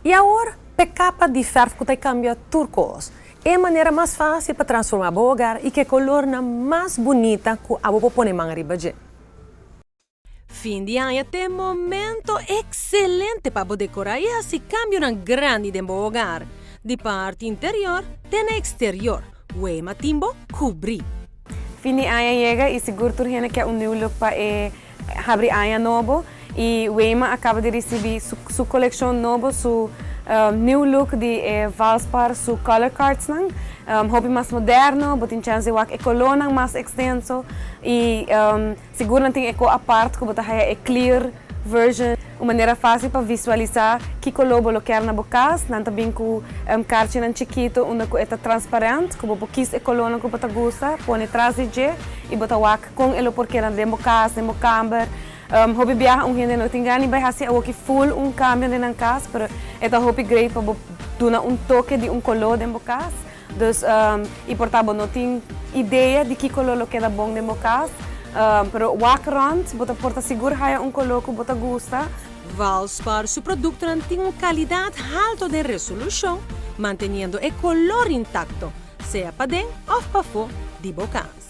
Y awor, p'e capa di verf cu ta cambia tur cos. E manera mas facil pa transforma bo hogar y cu e colornan mas bunita cu abo por pone man riba dje. Fin di aña ta e momento excelente pa bo decora y haci cambionan grandi den bo hogar, di parti interior te na exterior. Wema tin bo cubri. Fin di aña yega y sigur tur hende kier un new look pa e habri aña nobo y Wema a caba di ricibi su su coleccion nobo, su new look di e Valspar su color cards nan, hopi mas moderno, bo tin chance di wak e colornan mas extenso y sigur nan tin e co apart cu bo ta haya e clear version. Un manera fácil pa visualisá ki koló bo lo kier na bo kas. Nan ta bin ku karchinan chikito unda ku e ta transparent, ku bo por kis e kolónan ku bo ta gusta, pone tras di dje i bo ta wak kon e lo por keda den bo kas, den bo kamber. Hopi biaha un hende no tin gana di bai hasi awoki full un kambio den nan kas, pero e ta hopi great pa bo duna un toke di un koló den bo kas. Dus i por ta bo no tin idea di ki koló lo keda bon den bo kas, pero wak rònt bo ta por ta sigur haya un koló ku bo ta gusta. Valspar su produktonan tin un kalidat halto den resolushon, manteniendo e kolor intakto, sea paden òf pafó di bo kas.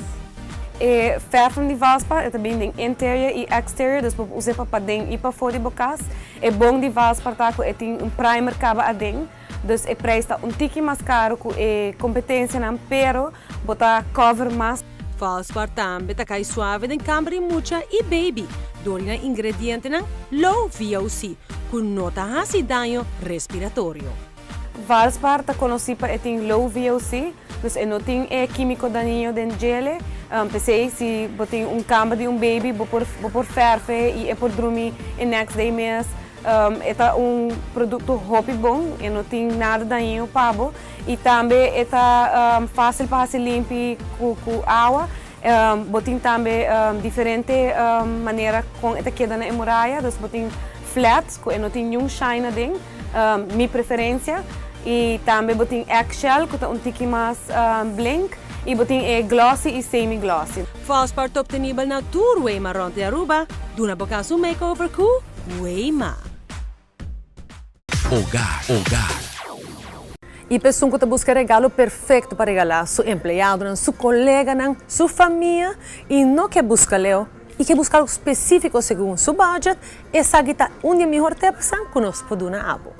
E fèrfnan di Valspar e ta bin den interior i exterior, dus bo por us'é pa paden i pafó di bo kas. E bon di Valspar ta ku e tin un primer kaba aden. Dus e prijs ta un tiki mas caro cu e competencianan pero bo ta cover mas. Valspar tambe ta cay suave den camber di mucha y baby door di nan ingredientenan low VOC cu no ta haci daño respiratorio. Valspar ta conoci pa e tin low VOC, dus e no tin e quimico dañino den djele. P'esey si bo tin un camber di un baby bo por bo por ferfe y e por drumi e next day mes. E ta un produkto hopi bon, e no tin nada dañino pa bo i tambe e ta fásil pa hasi limpi ku ku awa. Bo tin tambe diferente manera kon e ta keda na e muraya, dus bo tin flat ku e no tin niun shine aden, mi preferensia, i tambe bo tin eggshell ku ta un tiki mas blink i bo tin e glossy i semi glossy. Valspar ta obtenibel na tur Wema rond di Aruba. Duna bo cas un makeover cu Wema. Hogar, hogar. E persoon cu ta busca regalo perfecto pa regala su empleadonan, su coleganan, su famia y no ke busca leu y ke busca algo specifico segun su budget, esaki ta un di e mihor tipsnan cu nos por duna abo.